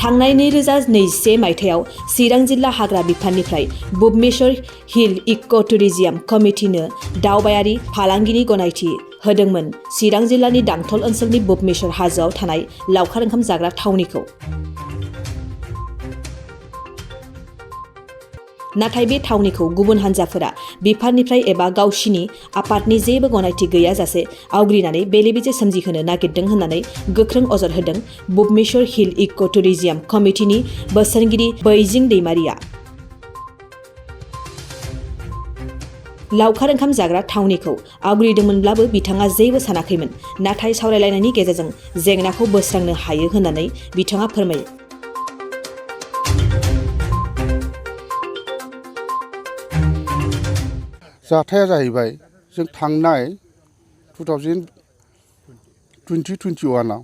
थांनाय 2021 मायथाइयाव चिरां जिल्ला हाग्रा बिफाननिफ्राय बुबमेश्वर हिल इक' टुरिजियाम कमिटिनो दावबायारि फालांगिनि गनायथि होदोंमोन चिरां जिल्लानि दांथल ओनसोलनि बुबमेश्वर हाजोआव थानाय लावखार ओंखाम जाग्रा थावनिखौ। नाथाय बे थावनिखौ गुबुन हान्जाफोरा बिफाननिफ्राय एबा गावसिनि आफादनि जेबो गनायथि गैयाजासे आवग्रिनानै बेले-बेजे सोमजिहोनो नागिरदों होननानै गोख्रों अजद होदों बुबमेश्वर हिल इक' टुरिजियाम कमिटिनि बोसोनगिरि बैजिं दैमारिया। लावखार ओंखाम जाग्रा थावनिखौ आवग्रिदोंमोनब्लाबो बिथाङा जेबो सानाखैमोन, नाथाय सावरायलायनायनि गेजेरजों जेंनाखौ बोस्रांनो हायो होननानै बिथाङा फोरमायो। जाथाया जाहैबाय जों थांनाय 2021आव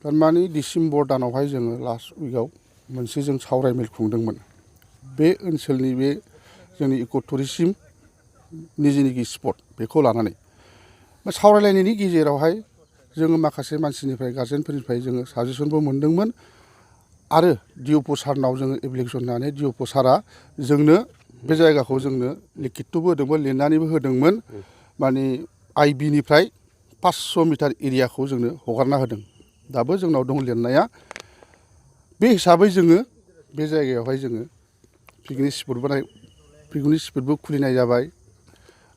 थारमाने डिसेम्बर दानावहाय जोङो लास्ट उइकआव मोनसे जों सावरायमेल खुंदोंमोन। बे ओनसोलनि बे जोंनि इक' टुरिजिम निजेनिखि स्पट बेखौ लानानै सावरायलायनायनि गेजेरावहाय जोङो माखासे मानसिनिफ्राय गार्जेनफोरनिफ्राय जोङो साजेसनबो मोनदोंमोन आरो डिअ' सारनाव जोङो एप्लिकेसन होनानै डिअ' सारा जोंनो बे जायगाखौ जोंनो लिखितबो होदोंमोन, लिरनानैबो होदोंमोन। माने आइबिनिफ्राय 500 मिटार एरियाखौ जोंनो हगारना होदों। दाबो जोंनाव दं लिरनाया। बे हिसाबै जोङो बे जायगायावहाय जोङो पिकनिक स्पटबो खुलिनाय जाबाय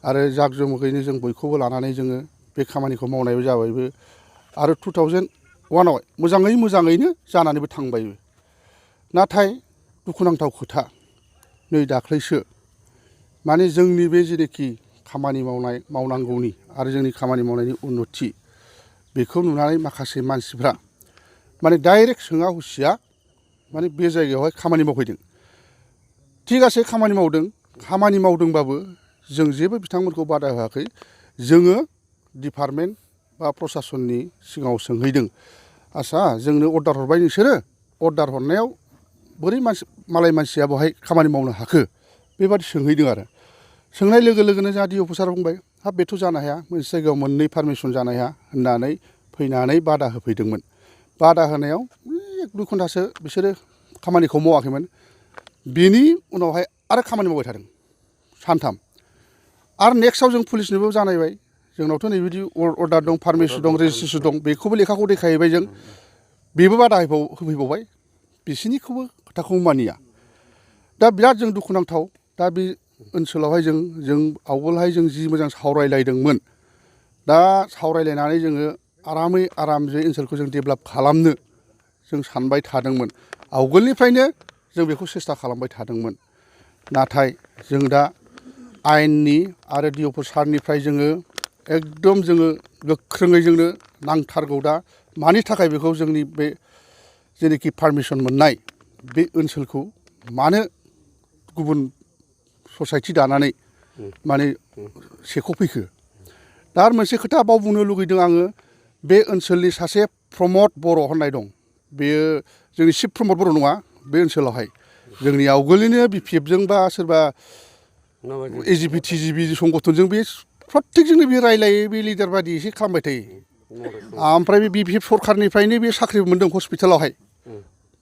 आरो जाकजमकैनो जों बयखौबो लानानै जोङो बे खामानिखौ मावनायबो जाबायबो आरो 2001आव मोजाङैनो जानानैबो थांबायबो। नाथाय दुखुनांथाव खोथा, नै दाख्लैसो माने जोंनि बे जेनोखि खामानि मावनांगौनि आरो जोंनि खामानि मावनायनि उन्नति बेखौ नुनानै माखासे मानसिफ्रा माने डाइरेक्ट सोङा हुसिया माने बे जायगायावहाय खामानि मावफैदों। थिगासे खामानि मावदोंबाबो जों जेबो बिथांमोनखौ बादा होआखै। जोङो डिपार्टमेन्ट बा प्रसासननि सिगाङाव सोंहैदों, आच्छा जोंनो अर्डार हरबाय नोंसोरो, अर्डार हरनायाव बोरै मालाय मानसिया बेवहाय खामानि मावनो हाखो, बेबादि सोंहैदों आरो। सोंनाय लोगो लोगोनो जोंहा डिअ' सारा बुंबाय, हाब बेथ' जानो हाया, मोनसे जायगायाव मोननै पारमिसन जानो हाया होननानै फैनानै बादा होफैदोंमोन। बादा होनायाव 1-2 घन्टासो बिसोरो खामानिखौ मावाखैमोन। बेनि उनावहाय आरो खामानि मावबाय थादों सानथाम। आरो नेक्स्टआव जों पुलिसनोबो जानायबाय, जोंनावथ' नैबिदि अर्डार दं, पारमिसन दं, रेजिस्ट्रेसन दं, बेखौबो लेखाखौ देखायहैबाय जों। बेबो बादा होफैबावबाय, बिसोरनिखौबो खोथाखौ मानिया। दा बिराद जों दुखुनांथाव। दा बे ओनसोलावहाय जों आवगोलहाय जों जि मोजां सावरायलायदोंमोन, दा सावरायलायनानै जोङो आरामसे ओनसोलखौ जों डेभेलप खालामनो जों सानबाय थादोंमोन। आवगोलनिफ्रायनो जों बेखौ सेस्था खालामबाय थादोंमोन। नाथाय जों दा आयेननि आरो डिअ' सारनिफ्राय जोङो एकदम जोङो गोख्रोङै जोंनो नांथारगौ। दा मानि थाखाय बेखौ जोंनि बे जेनोखि पारमिसन मोननाय बे ओनसोलखौ मानो गुबुन ससाइटि दानानै माने सेख'फैखो। दा आरो मोनसे खोथा बाव बुंनो लुगैदों आङो, बे ओनसोलनि सासे प्रमद बर' होननाय दं। बेयो जोंनि चिफ प्रमद बर' नङा बे ओनसोलावहाय। जोंनि आवगोलनिनो बिपिएफजों बा सोरबा एजिपि टिजिपि संगठनजों बे प्रत्येकजोंनो बे रायलायो, बे लिडार बादि एसे खालामबाय थायो। ओमफ्राय बे बिपिएफ सरखारनिफ्रायनो बे साख्रि मोन्दों हस्पिटालावहाय,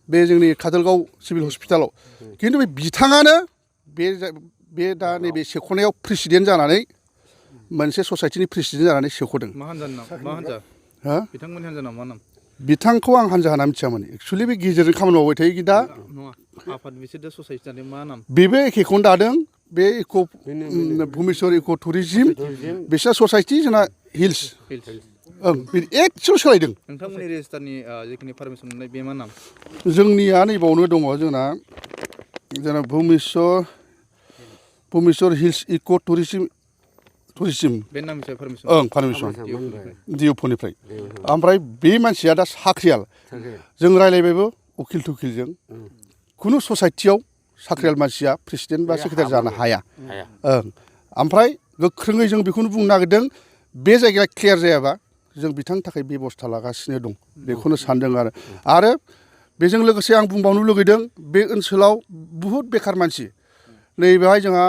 बे जोंनि काजलगाव सिभिल हस्पिटालाव। खिन्थु बे बिथाङानो बे दा नैबे सेख'नायाव प्रेसिडेन्ट जानानै, मोनसे ससाइटिनि प्रेसिडेन्ट जानानै सेख'दों। मा हान्जा? हा? बिथांमोननि हान्जा मा नाम? बिथांखौ आं हान्जा होना मिथियामोन। एक्सुवेलि बे गेजेरजों खामानि मावबाय थायो दा। नङा, आफाद बिसोर ससाइटि जानाय मा नाम? बेबो एखेखौनो दादों। बे बुबमेश्वर इक' टुरिजिम बिसोर ससाइटि, जोंना हिल्स। ओं, बे एसेल' सोलायदों। नोंथांमोननि रेजिस्टारनि जिखिनि पारमिसन मोननाय बे मा नाम? जोंनिया नैबावनो दङ, जोंना बुबमेश्वर हिल्स इक' टुरिजिम बे नाम हिसाबै पारमिसन? ओं, पारमिसन डिअ'फोरनिफ्राय। ओमफ्राय बे मानसिया दा साख्रियाल। जों रायलायबायबो उकिल थुकिलजों, खुनु ससाइटियाव साख्रियाल मानसिया प्रेसिडेन्ट बा सेक्रेटारि जानो हाया। ओं, ओमफ्राय गोख्रोङै जों बेखौनो बुंनो नागिरदों, बे जायगाया क्लियार जायाबा जों बिथांनि थाखाय बेब'स्था लागासिनो दं, बेखौनो सानदों आरो बेजों लोगोसे आं बुंबावनो लुगैदों, बे ओनसोलाव बुहुद बेखार मानसि। नैबेहाय जोंहा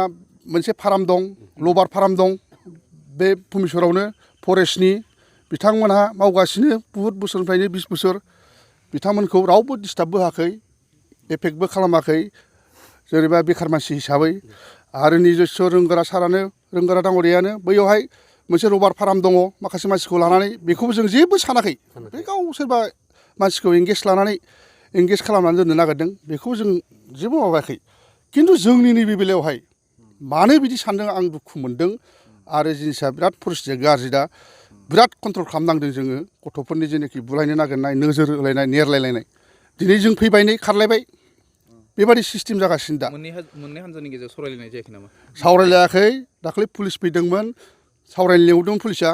मोनसे फार्म दं, लबार फार्म दं बे बुबमेश्वरावनो, फरेस्टनि। बिथांमोनहा मावगासिनो बुहुद बोसोरनिफ्रायनो 20 बोसोर। बिथांमोनखौ रावबो डिस्टार्बबो होआखै एफेक्टबो खालामाखै जेनेबा बेखार मानसि हिसाबै आरो निजस्व रोंगोरा सारानो रोंगोरा दाङरियानो बैयावहाय मोनसे रबार फार्म दङ माखासे मानसिखौ लानानै बेखौबो जों जेबो सानाखै बे गाव सोरबा मानसिखौ एंगेज खालामनानै दोननो नागिरदों बेखौ जों जेबो माबायाखै खिन्थु जोंनि नैबे बेलायावहाय मानो बिदि सानदों आं दुखु मोनदों आरो जिनिसा बिराद परिस्थितिया गाज्रि दा बिराद कन्ट्रल खालामनांदों जोङो गथ'फोरनि जेनाखि बुलायनो नागिरनाय नोजोर होलायनाय नेरलायलायनाय दिनै जों फैबाय नै खारलायबाय बेबादि सिस्टेम जागासिनो दा मोननै हानजानि गेजेराव सावरायलायनाय जायाखै नामा सावरायलायाखै दाखालि पुलिस फैदोंमोन सावरायनो लिंहरदोंमोन पुलिसा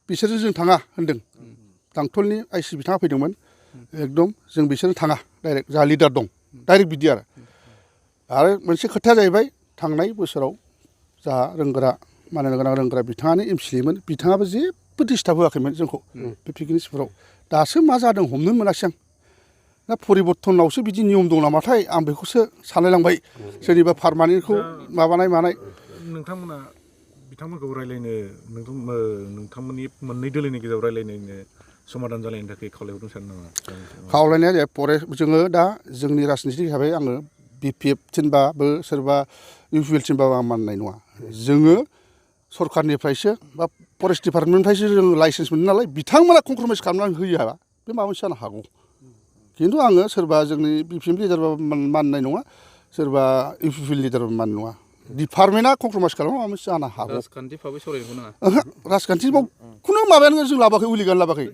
बिसोरजों जों थाङा होनदों दांथलनि आइसि बिथाङा फैदोंमोन एकदम जों बिसोरजों थाङा डाइरेक्ट जोंहा लिडार दं डाइरेक्ट बिदि आरो मोनसे खोथाया जाहैबाय थांनाय बोसोराव जोंहा रोंगोरा मानिनो गोनां रोंगोरा बिथाङानो एमसिलिमोन बिथाङाबो जेबो डिस्टार्ब होआखैमोन जोंखौ बे पिकनिक स्पटआव दासो मा जादों हमनो मोनासै आं दा परिबर्तनावसो बिदि नियम दं नामाथाय आं बेखौसो सानलायलांबाय सोरनिबा पारमानेन्टखौ माबानाय मानाय नोंथांमोना बिथांमोनखौ रायलायनो नोंथांमोननि मोननै दोलोनि गेजेराव रायलायनो समाधान जालायनो थाखाय खावलायहरनो सानो नामा खावलायनाया जाहैबाय जोङो दा जोंनि राजनितिक हिसाबै आङो BPF थिनबाबो सोरबा UPL थिनबाबो आं मानिनाय नङा जोङो सरखारनिफ्रायसो बा फरेस्ट डिपार्टमेन्टनिफ्रायसो जों लाइसेन्स मोनो नालाय बिथांमोना कमप्रमाइस खालामनानै होयोबा बे माबा मोनसे जानो हागौ खिन्थु आङो सोरबा जोंनि BPM लिडारबाबो मानिनाय नङा सोरबा UPL लिडारबाबो मानिनाय नङा डिपार्टमेन्टआ कमप्रमाइस खालामबा माबा मोनसे जानो हागौ राजखान्थि भाबै सावरायनोखौ नाङा राजखान्थि खुनु माबायानो जों लाबोआखै उलिगान लाबोआखै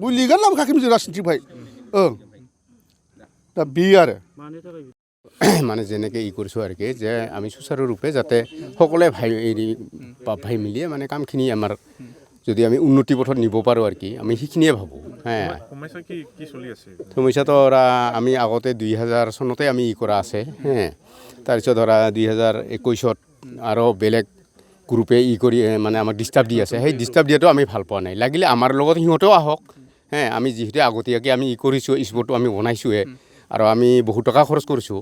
उलिगान लाबोखाखैमोन जों राजनितिनिफ्राय दा बे आरो মানে যেনেকৈ কৰিছোঁ আৰু কি যে আমি সুচাৰুৰূপে যাতে সকলোৱে ভাই মিলিয়ে মানে কামখিনি আমাৰ যদি আমি উন্নতি পথত নিব পাৰোঁ আৰু কি আমি সেইখিনিয়ে ভাবোঁ সমস্যা তো আমি আগতে 2000 চনতে আমি কৰা আছে তাৰপিছত ধৰা 2021ত আৰু বেলেগ গ্ৰুপে কৰি মানে আমাক ডিষ্টাৰ্ব দি আছে সেই ডিষ্টাৰ্ব দিয়াটো আমি ভাল পোৱা নাই লাগিলে আমাৰ লগত সিহঁতেও আহক আমি যিহেতু আগতীয়াকৈ আমি কৰিছোঁ স্পটটো আমি বনাইছোঁহে আৰু আমি বহুত টকা খৰচ কৰিছোঁ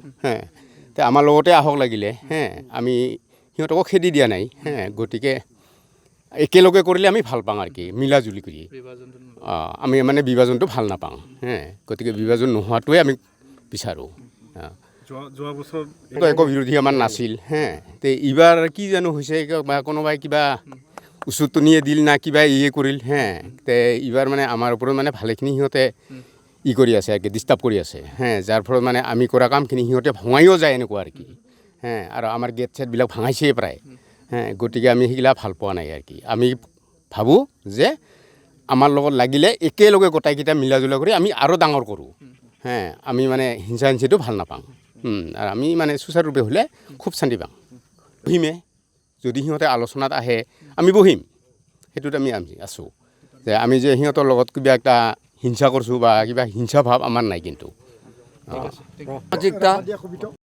তে আমাৰ লগতে আহক লাগিলে আমি সিহঁতকো খেদি দিয়া নাই গতিকে একেলগে কৰিলে আমি ভাল পাওঁ আৰু কি মিলাজুলি কৰি আমি মানে বিভাজনটো ভাল নাপাওঁ গতিকে বিভাজন নোহোৱাটোৱে আমি বিচাৰোঁ যোৱা বছৰ একো বিৰোধী আমাৰ নাছিল তে এইবাৰ কি জানো হৈছে বা কোনোবাই কিবা উচুটনিয়ে দিল না কিবা কৰিল তে এইবাৰ মানে আমাৰ ওপৰত মানে ভালেখিনি সিহঁতে কৰি আছে আৰু কি ডিষ্টাৰ্ব কৰি আছে যাৰ ফলত মানে আমি কৰা কামখিনি সিহঁতে ভঙাইও যায় এনেকুৱা আৰু কি আৰু আমাৰ গেট চেটবিলাক ভাঙাইছেই প্ৰায় গতিকে আমি সেইগিলা ভাল পোৱা নাই আৰু কি আমি ভাবোঁ যে আমাৰ লগত লাগিলে একেলগে গোটাইকেইটা মিলাজুলা কৰি আমি আৰু ডাঙৰ কৰোঁ আমি মানে হিংসা হিংসিটো ভাল নাপাওঁ আৰু আমি মানে সুচাৰুৰূপে হ'লে খুব শান্তি পাওঁ বহিমে যদি সিহঁতে আলোচনাত আহে আমি বহিম সেইটোত আমি আছোঁ যে আমি যে সিহঁতৰ লগত কিবা এটা হিংসা কৰিছোঁ বা কিবা হিংসা ভাৱ আমাৰ নাই কিন্তু